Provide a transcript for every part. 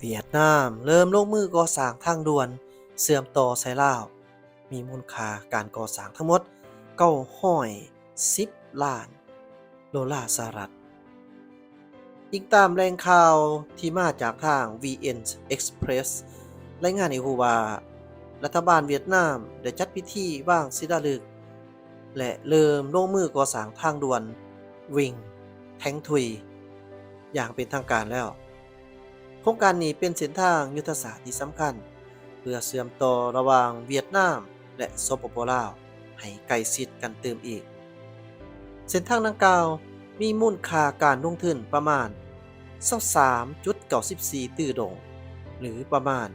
ຫວຽດນາມເລີ່ມລົງມືກໍ່ສ້າງທາງດ່ວນເຊື່ອມຕໍ່ໃສ່ລາວ, ມີມູນຄ່າການກໍ່ສ້າງທັງໝົດເກົ້າຮ້ອຍສິບລ້ານໂດລາສະຫະລັດ. ອີງຕາມແຫຼ່ງຂ່າວທີ່ມາຈາກທາງ VN Express ລາຍງານໃຫ້ຮູ້ວ່າ ລັດຖະບານຫວຽດນາມໄດ້ຈັດພິທີວາງສິລາລຶກ ແລະ ເລີ່ມລົງມືກໍ່ສ້າງທາງດ່ວນ Vinh Thanh Thuy ຢ່າງເປັນທາງການແລ້ວ. ໂຄງການນີ້ເປັນເສັ້ນທາງຍຸດທະສາດທີ່ສຳຄັນ ເພື່ອເຊື່ອມຕໍ່ລະຫວ່າງຫວຽດນາມ ແລະ ສປປ ລາວ ໃຫ້ໃກ້ຊິດກັນຕື່ມອີກ. ເສັ້ນທາງດັ່ງກ່າວມີມູນຄ່າການລົງທຶນປະມານຊາວສາມຈຸດເກົ້າສິບສີ່ຕື້ດົງ ຫຼື ປະມານ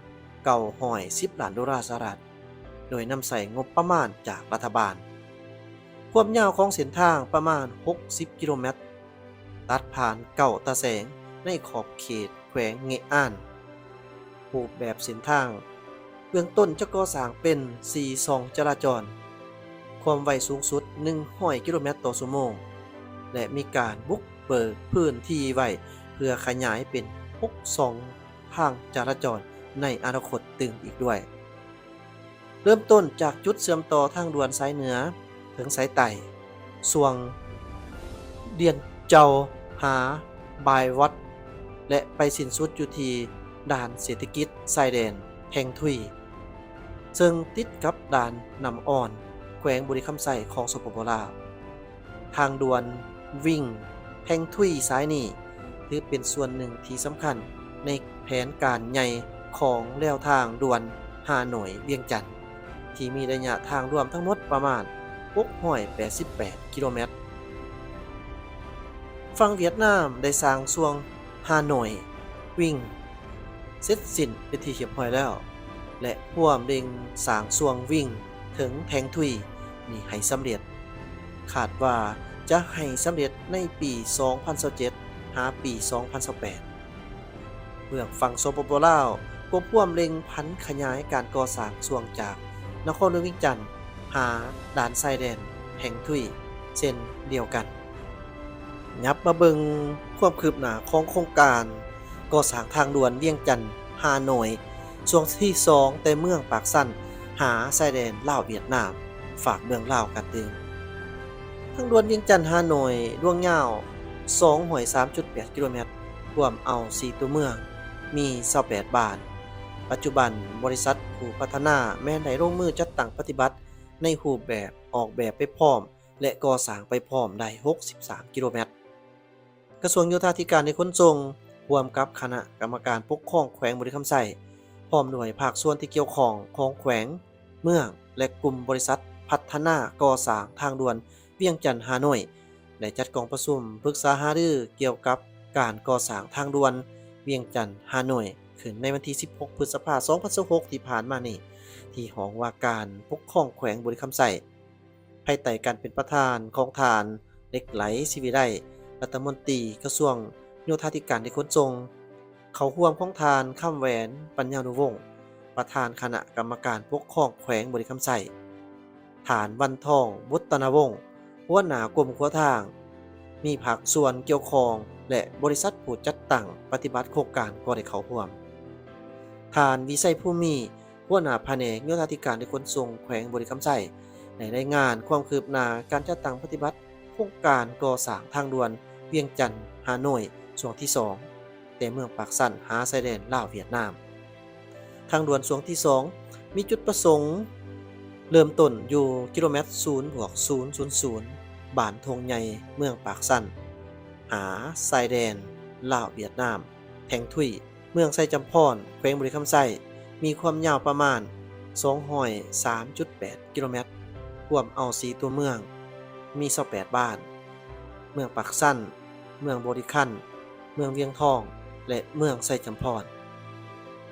ເກົ້າຮ້ອຍສິບລ້ານໂດລາສະຫະລັດ, ໂດຍນຳໃຊ້ງົບປະມານຈາກລັດຖະບານ. ຄວາມຍາວຂອງເສັ້ນທາງປະມານຫົກສິບກິໂລແມັດ, ຕັດຜ່ານເກົ້າຕາແສງໃນຂອບເຂດແຂວງເງະອານ. ຮູບແບບເສັ້ນທາງເບື້ອງຕົ້ນຈະກໍ່ສ້າງເປັນສີ່ຊ່ອງຈະລາຈອນ, ຄວາມໄວສູງສຸດໜຶ່ງຮ້ອຍກິໂລແມັດຕໍ່ຊົ່ວໂມງ ແລະ ມີການບຸກເບີກພື້ນທີ່ໄວ້ເພື່ອຂະຫຍາຍເປັນຫົກຊ່ອງທາງຈະລາຈອນໃນອະນາຄົດຕື່ມອີກດ້ວຍ. ເລີ່ມຕົ້ນຈາກຈຸດເຊື່ອມຕໍ່ທາງດ່ວນສາຍເໜືອເຖິງສາຍໃຕ້ ຊ່ວງດຽນເຈົ້າຫາບາຍວັດ ແລະ ໄປສິ້ນສຸດຢູ່ທີ່ດ່ານເສດຖະກິດຊາຍແດນແທງທຸຍ ເຊິ່ງຕິດກັບດ່ານນ້ຳອ່ອນ ແຂວງບໍລິຄຳໄຊ ຂອງ ສປປ ລາວ. ທາງດ່ວນ Vinh Thanh Thuy ສາຍນີ້ ຖືເປັນສ່ວນໜຶ່ງທີ່ສຳຄັນໃນແຜນການໃຫຍ່ຂອງແລວທາງດ່ວນຮ່າໂນ້ຍ-ວຽງຈັນ ທີ່ມີໄລຍະທາງລວມທັງໝົດປະມານຫົກຮ້ອຍແປດສິບແປດກິໂລແມັດ. ຝັ່ງຫວຽດນາມໄດ້ສ້າງຊ່ວງຮ່າໂນ້ຍ Vinh ເສັດສິ້ນເປັນທີ່ຮຽບຮ້ອຍແລ້ວ ແລະ ພວມເລັ່ງສ້າງຊ່ວງ Vinh ເຖິງແທງທຸຍນີ້ໃຫ້ສຳເລັດ. ຄາດວ່າຈະໃຫ້ສຳເລັດໃນປີສອງພັນຊາວເຈັດ ຫາປີສອງພັນຊາວແປດ. ເບື້ອງຝັ່ງ ສປປ ລາວ ກໍພວມເລັ່ງຜັນຂະຫຍາຍການກໍ່ສ້າງຊ່ວງຈາກນະຄອນຫຼວງວຽງຈັນຫາດ່ານຊາຍແດນແທງທຸຍເຊັ່ນດຽວກັນ. ຫຍັບມາເບິ່ງຄວາມຄືບໜ້າຂອງໂຄງການກໍ່ສ້າງທາງດ່ວນວຽງຈັນ-ຮ່າໂນ້ຍ ຊ່ວງທີສອງ ແຕ່ເມືອງປາກຊັນຫາຊາຍແດນລາວ-ຫວຽດນາມ ຝາກເບື້ອງລາວກັນຕື່ມ. ທາງດ່ວນວຽງຈັນ-ຮ່າໂນ້ຍ ລວງຍາວສອງຮ້ອຍສາມຈຸດແປດກິໂລແມັດ, ກວມເອົາສີ່ຕົວເມືອງ, ມີຊາວແປດບ້ານ. ປັດຈຸບັນ, ບໍລິສັດຜູ້ພັດທະນາແມ່ນໄດ້ລົງມືຈັດຕັ້ງປະຕິບັດໃນຮູບແບບອອກແບບໄປພ້ອມ ແລະ ກໍ່ສ້າງໄປພ້ອມໄດ້ຫົກສິບສາມກິໂລແມັດ. ກະຊວງໂຍທາທິການ ແລະ ຂົນສົ່ງ ຮ່ວມກັບຄະນະກຳມະການປົກຄອງແຂວງບໍລິຄຳໄຊ ພ້ອມດ້ວຍພາກສ່ວນທີ່ກ່ຽວຂ້ອງຂອງແຂວງ, ເມືອງ ແລະ ກຸ່ມບໍລິສັດພັດທະນາກໍ່ສ້າງທາງດ່ວນວຽງຈັນ-ຮ່າໂນ້ຍ ໄດ້ຈັດກອງປະຊຸມປຶກສາຫາລືກ່ຽວກັບການກໍ່ສ້າງທາງດ່ວນວຽງຈັນ-ຮ່າໂນ້ຍ ຂຶ້ນໃນວັນທີສິບຫົກ ພຶດສະພາ ສອງພັນຊາວຫົກ ທີ່ຜ່ານມານີ້ ທີ່ຫ້ອງວ່າການປົກຄອງແຂວງບໍລິຄຳໄຊ. ພາຍໃຕ້ການເປັນປະທານຂອງທ່ານ ເຫຼັກໄຫຼ ສີວິໄລ ລັດຖະມົນຕີກະຊວງໂຍທາທິການ ແລະ ຂົນສົ່ງ, ເຂົ້າຮ່ວມຂອງທ່ານ ຄຳແຫວນ ປັນຍານຸວົງ ປະທານຄະນະກຳມະການປົກຄອງແຂວງບໍລິຄຳໄຊ, ທ່ານ ວັນທອງ ບຸດຕະນາວົງ ຫົວໜ້າກົມຂົວທາງ, ມີພາກສ່ວນກ່ຽວຂ້ອງ ແລະ ບໍລິສັດຜູ້ຈັດຕັ້ງປະຕິບັດໂຄງການກໍໄດ້ເຂົ້າຮ່ວມ. ທ່ານ ວິໄຊ ພູມີ ຫົວໜ້າພະແນກໂຍທາທິການ ແລະ ຂົນສົ່ງແຂວງບໍລິຄຳໄຊ ໄດ້ລາຍງານຄວາມຄືບໜ້າການຈັດຕັ້ງປະຕິບັດໂຄງການກໍ່ສ້າງທາງດ່ວນວຽງຈັນ-ຮ່າໂນ້ຍ ຊ່ວງທີສອງ ແຕ່ເມືອງປາກຊັນຫາຊາຍແດນລາວ-ຫວຽດນາມ. ທາງດ່ວນຊ່ວງທີສອງ ມີຈຸດປະສົງເລີ່ມຕົ້ນຢູ່ກິໂລແມັດສູນບວກສູນສູນສູນ ບ້ານທົ່ງໃຫຍ່ ເມືອງປາກຊັນ ຫາຊາຍແດນລາວ-ຫວຽດນາມ, ແທງທຸຍ ເມືອງໄຊຈຳພອນ ແຂວງບໍລິຄຳໄຊ ມີຄວາມຍາວປະມານສອງຮ້ອຍສາມຈຸດແປດກິໂລແມັດ, ກວມເອົາສີ່ຕົວເມືອງ, ມີຊາວແປດບ້ານ, ເມືອງປາກຊັນ, ເມືອງບໍລິຄັນ, ເມືອງວຽງທອງ ແລະ ເມືອງໄຊຈຳພອນ.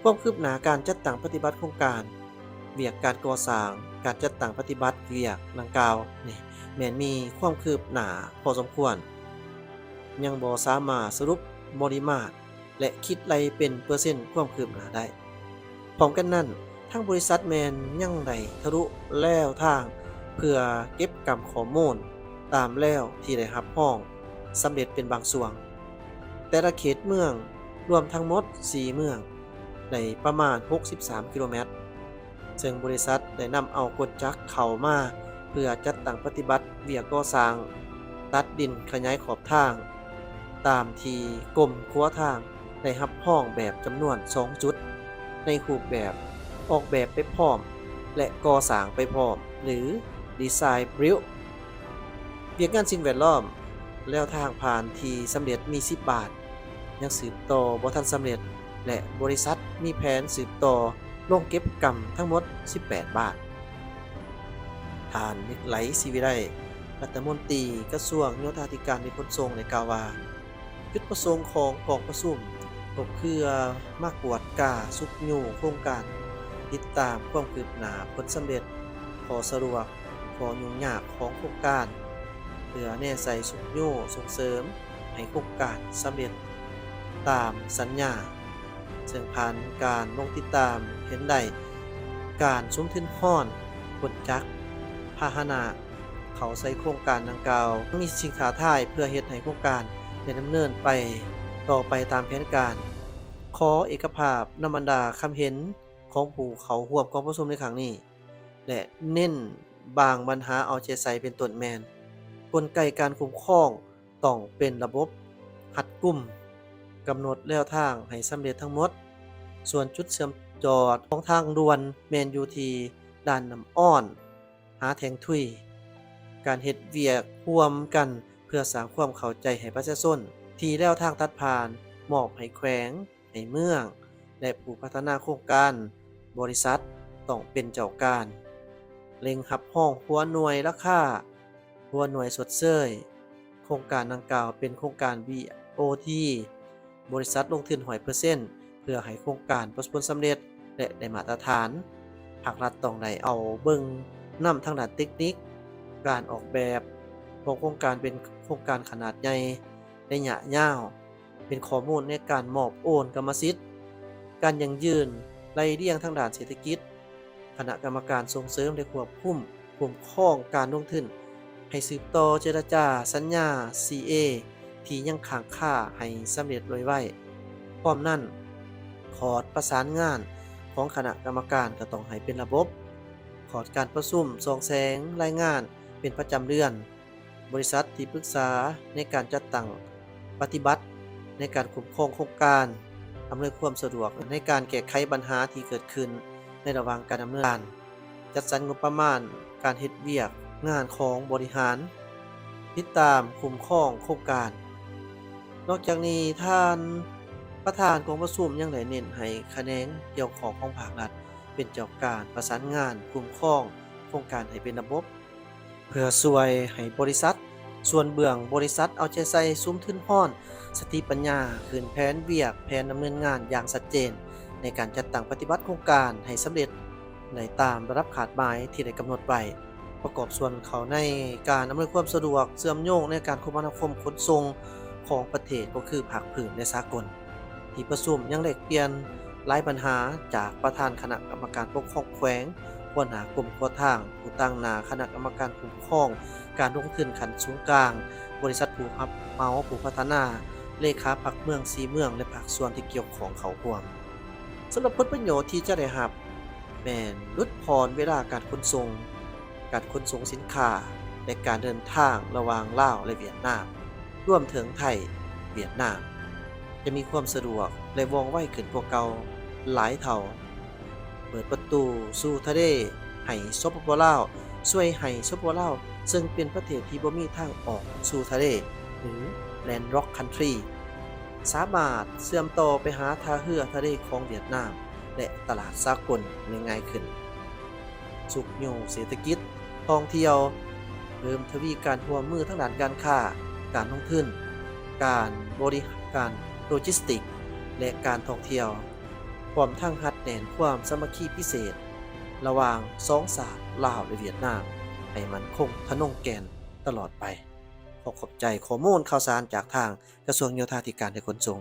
ຄວາມຄືບໜ້າການຈັດຕັ້ງປະຕິບັດໂຄງການ, ວຽກການກໍ່ສ້າງ, ການຈັດຕັ້ງປະຕິບັດວຽກດັ່ງກ່າວນີ້ ແມ່ນມີຄວາມຄືບໜ້າພໍສົມຄວນ, ຍັງບໍ່ສາມາດສະຫຼຸບປະລິມານ ແລະ ຄິດໄລ່ເປັນເປີເຊັນຄວາມຄືບໜ້າໄດ້. ພ້ອມກັນນັ້ນ, ທາງບໍລິສັດແມ່ນຍັງໄດ້ທະລຸແລວທາງເພື່ອເກັບກຳຂໍ້ມູນຕາມແລວທີ່ໄດ້ຮັບຮອງສຳເລັດເປັນບາງຊ່ວງ. ແຕ່ລະເຂດເມືອງລວມທັງໝົດສີ່ເມືອງ ໄດ້ປະມານຫົກສິບສາມກິໂລແມັດ, ເຊິ່ງບໍລິສັດໄດ້ນຳເອົາກົນຈັກເຂົ້າມາເພື່ອຈັດຕັ້ງປະຕິບັດວຽກກໍ່ສ້າງ, ຕັດດິນ, ຂະຫຍາຍຂອບທາງ ຕາມທີ່ກົມຂົວທາງໄດ້ຮັບຮອງແບບຈຳນວນສອງຈຸດ ໃນຮູບແບບອອກແບບໄປພ້ອມ ແລະ ກໍ່ສ້າງໄປພ້ອມ ຫຼື Design Build. ວຽກງານສິ່ງແວດລ້ອມ, ແລວທາງຜ່ານທີ່ສຳເລັດມີສິບບາດ, ຍັງສືບຕໍ່ບໍ່ທັນສຳເລັດ ແລະ ບໍລິສັດມີແຜນສືບຕໍ່ລົງເກັບກຳທັງໝົດສິບແປດບາດ. ທ່ານ ວິໄລ ສີວິໄລ ລັດຖະມົນຕີກະຊວງໂຍທາທິການ ແລະ ຂົນສົ່ງ ໄດ້ກ່າວວ່າ ຈຸດປະສົງຂອງກອງປະຊຸມ ກໍເພື່ອມາກວດກາຊຸກຍູ້ໂຄງການ, ຕິດຕາມຄວາມຄືບໜ້າ, ຜົນສຳເລັດ, ຂໍ້ສະດວກ, ຂໍ້ຫຍຸ້ງຍາກຂອງໂຄງການ ເພື່ອແນໃສ່ຊຸກຍູ້ສົ່ງເສີມໃຫ້ໂຄງການສຳເລັດຕາມສັນຍາ, ເຊິ່ງຜ່ານການລົງຕິດຕາມເຫັນໄດ້ ການສຸມທຶນຮອນ, ຂົນຈັກ, ພາຫະນະ ເຂົ້າໃສ່ໂຄງການດັ່ງກ່າວ ມີສິ່ງທ້າທາຍເພື່ອເຮັດໃຫ້ໂຄງການໄດ້ດຳເນີນໄປຕໍ່ໄປຕາມແຜນການ. ຂໍເອກະພາບນຳບັນດາຄຳເຫັນຂອງຜູ້ເຂົ້າຮ່ວມກອງປະຊຸມໃນຄັ້ງນີ້ ແລະ ເນັ້ນບາງບັນຫາເອົາໃຈໃສ່ ເປັນຕົ້ນແມ່ນ ກົນໄກການຄຸ້ມຄອງ ຕ້ອງເປັນລະບົບຮັດກຸມ, ກຳນົດແນວທາງໃຫ້ສຳເລັດທັງໝົດ. ສ່ວນຈຸດເຊື່ອມຈອດຂອງທາງດ່ວນແມ່ນຢູ່ທີ່ດ່ານນ້ຳອ້ອນ ຫາແທ່ງທຸຍ. ການເຮັດວຽກຮ່ວມກັນເພື່ອສ້າງຄວາມເຂົ້າໃຈໃຫ້ປະຊາຊົນ ທີ່ແນວທາງຕັດຜ່ານ ມອບໃຫ້ແຂວງ, ໃຫ້ເມືອງ ແລະ ຜູ້ພັດທະນາໂຄງການ, ບໍລິສັດຕ້ອງເປັນເຈົ້າການ. ເລັ່ງຮັບຮອງຫົວໜ່ວຍລາຄາ, ຫົວໜ່ວຍຊົດເຊີຍ. ໂຄງການດັ່ງກ່າວເປັນໂຄງການ ບີ ໂອ ທີ ບໍລິສັດລົງທຶນຮ້ອຍເປີເຊັນ ເພື່ອໃຫ້ໂຄງການປະສົບຜົນສຳເລັດ ແລະ ໄດ້ມາດຕະຖານ. ພາກລັດຕ້ອງໄດ້ເອົາເບິ່ງນຳທາງດ້ານເຕັກນິກ, ການອອກແບບຂອງໂຄງການເປັນໂຄງການຂະໜາດໃຫຍ່ໄລຍະຍາວ, ເປັນຂໍ້ມູນໃນການມອບໂອນກຳມະສິດ, ການຢັ້ງຢືນໄລ່ລຽງທາງດ້ານເສດຖະກິດ. ຄະນະກຳມະການສົ່ງເສີມ ແລະ ຄວບຄຸມຄຸ້ມຄອງການລົງທຶນ ໃຫ້ສືບຕໍ່ເຈລະຈາສັນຍາ ຊີເອ ທີ່ຍັງຄ້າງຄາໃຫ້ສຳເລັດໂດຍໄວ. ພ້ອມນັ້ນ, ຂອດປະສານງານຂອງຄະນະກຳມະການກໍຕ້ອງໃຫ້ເປັນລະບົບ, ຂອດການປະຊຸມສ່ອງແສງລາຍງານເປັນປະຈຳເດືອນ. ບໍລິສັດທີ່ປຶກສາໃນການຈັດຕັ້ງປະຕິບັດ, ໃນການຄຸ້ມຄອງໂຄງການ, ອຳນວຍຄວາມສະດວກໃນການແກ້ໄຂບັນຫາທີ່ເກີດຂຶ້ນໃນລະຫວ່າງການດຳເນີນການ, ຈັດສັນງົບປະມານການເຮັດວຽກງານຂອງບໍລິຫານ, ຕິດຕາມຄຸ້ມຄອງໂຄງການ. ນອກຈາກນີ້, ທ່ານປະທານກອງປະຊຸມຍັງໄດ້ເນັ້ນໃຫ້ຂະແໜງກ່ຽວຂ້ອງຂອງພາກລັດເປັນເຈົ້າການປະສານງານຄຸ້ມຄອງໂຄງການໃຫ້ເປັນລະບົບ. ເພື່ອຊ່ວຍໃຫ້ບໍລິສັດສ່ວນເບື້ອງບໍລິສັດເອົາໃຈໃສ່ສຸມທຶນຮອນສະຕິປັນຍາ, ຂຶ້ນແຜນວຽກ, ແຜນດຳເນີນງານຢ່າງຊັດເຈນ ໃນການຈັດຕັ້ງປະຕິບັດໂຄງການໃຫ້ສຳເລັດໄດ້ຕາມລະດັບຄາດໝາຍທີ່ໄດ້ກຳນົດໄວ້, ປະກອບສ່ວນເຂົ້າໃນການອຳນວຍຄວາມສະດວກເຊື່ອມໂຍງໃນການຄົມມະນາຄົມຂົນສົ່ງຂອງປະເທດ ກໍຄືພາກພື້ນ ແລະ ສາກົນ. ທີ່ປະຊຸມຍັງແລກປ່ຽນຫຼາຍບັນຫາຈາກປະທານຄະນະກຳມະການປົກຄອງແຂວງ, ຫົວໜ້າກົມຂົວທາງ, ຜູ້ຕາງໜ້າຄະນະກຳມະການຄຸ້ມຄອງການລົງທຶນຂັ້ນສູນກາງ, ບໍລິສັດຜູ້ຮັບເໝົາ, ຜູ້ພັດທະນາ, ເລຂາພັກເມືອງ ສີ່ເມືອງ ແລະ ພາກສ່ວນທີ່ກ່ຽວຂ້ອງເຂົ້າຮ່ວມ. ສຳລັບຜົນປະໂຫຍດທີ່ຈະໄດ້ຮັບ ແມ່ນຫຼຸດຜ່ອນເວລາການຂົນສົ່ງ, ການຂົນສົ່ງສິນຄ້າ ແລະ ການເດີນທາງລະຫວ່າງລາວ ແລະ ຫວຽດນາມ, ລວມເຖິງໄທ, ຫວຽດນາມ ຈະມີຄວາມສະດວກ ແລະ ວ່ອງໄວຂຶ້ນກວ່າເກົ່າຫຼາຍເທົ່າ, ເປີດປະຕູສູ່ທະເລໃຫ້ ສປປ ລາວ, ຊ່ວຍໃຫ້ ສປປ ລາວ ເຊິ່ງເປັນປະເທດທີ່ບໍ່ມີທາງອອກສູ່ທະເລ ຫຼື Landlocked Country ສາມາດເຊື່ອມຕໍ່ໄປຫາທ່າເຮືອທະເລຂອງຫວຽດນາມ ແລະ ຕະຫຼາດສາກົນໄດ້ງ່າຍຂຶ້ນ. ຊຸກຍູ້ເສດຖະກິດ, ທ່ອງທ່ຽວ, ເພີ່ມທະວີການຮ່ວມມືທາງດ້ານການຄ້າ, ການລົງທຶນ, ການບໍລິການໂລຈິສຕິກ ແລະ ການທ່ອງທ່ຽວ, ພ້ອມທັງຮັດແໜ້ນຄວາມສາມັກຄີພິເສດລະຫວ່າງສອງຊາດລາວ ແລະ ຫວຽດນາມ ໃຫ້ໝັ້ນຄົງທະນົງແກ່ນຕະຫຼອດໄປ. ຂໍຂອບໃຈຂໍ້ມູນຂ່າວສານຈາກທາງກະຊວງໂຍທາທິການ ແລະ ຂົນສົ່ງ.